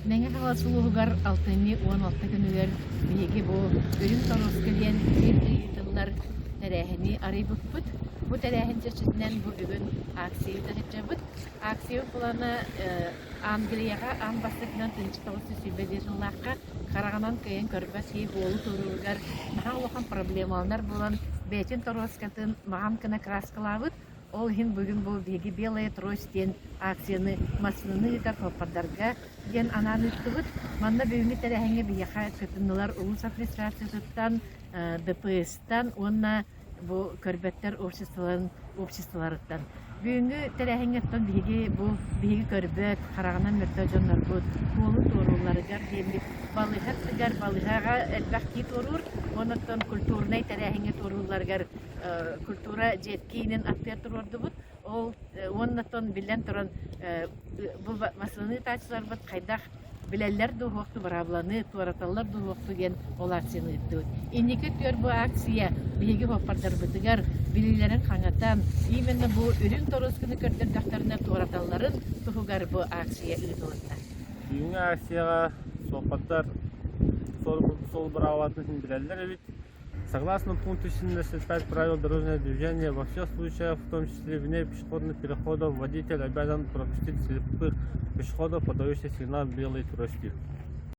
Мэҥэ Хаҥалас улууһугар алтынньы 16 күнүгэр биһиги бу Үрүҥ торуоска диэн биир ыйытыллар тэрээһини арыйбыппыт. Бу тэрээһин чэрчитинэн бу бүгүн акция ыыта сылдьабыт. Акция былаана Англияҕа аан бастакынан 1925 сыллаахха хараҕынан кыайан көрбөт киһи буолуу туругар наһаа улахан проблемаланар буолан бэйэтин торуоскатын маҕан гына краскалаабыт. Ол иһин бүгүн бу биһиги «Белая трость» диэн акцияны массыынаны ыытар суоппардарга диэн анаан ыыттыбыт. Манна бүгүҥҥү тэрээһиҥҥэ биһиэхэ кытыннылар улуус администрациятыттан, ДПС-тан уонна бу көрбөттөр обществоларын обществоларыттан. Бүгүҥҥү тэрээһиҥҥэ оттон биһиги бу биһиги көрбөт, хараҕынан мөлтөх дьоннорбут суолу туоруулларыгар диэммит балыыһа аттыгар балыыһаҕа элбэх кии туоруур, уонна оттон культурнай тэрээһиҥҥэ туоруулларыгар культура дьиэ киинин аттыгар туруордубут. Ол уонна оттон биллэн туран бу массыынаны ыытааччыларбыт хайдах билэллэр дуу суохтуу быраабыланы туораталлар дуу суохтуу диэн ол акцияны ыыттыбыт. Инники өттүгэр бу акция биһиги суоппардарбытыгар билиилэрин хаҥатан, именно бу үрүҥ торуосканы көрдөрдөхтөрүнэ туораталларын туһугар бу акция ыытылынна. Бүгүҥҥү акцияҕа суоппардар суол быраабылатын билэллэр эбит. Согласно пункту 75 правил дорожного движения, во всех случаях, в том числе вне пешеходных переходов, водитель обязан пропустить слепых пешеходов, подающих сигнал белой тростью.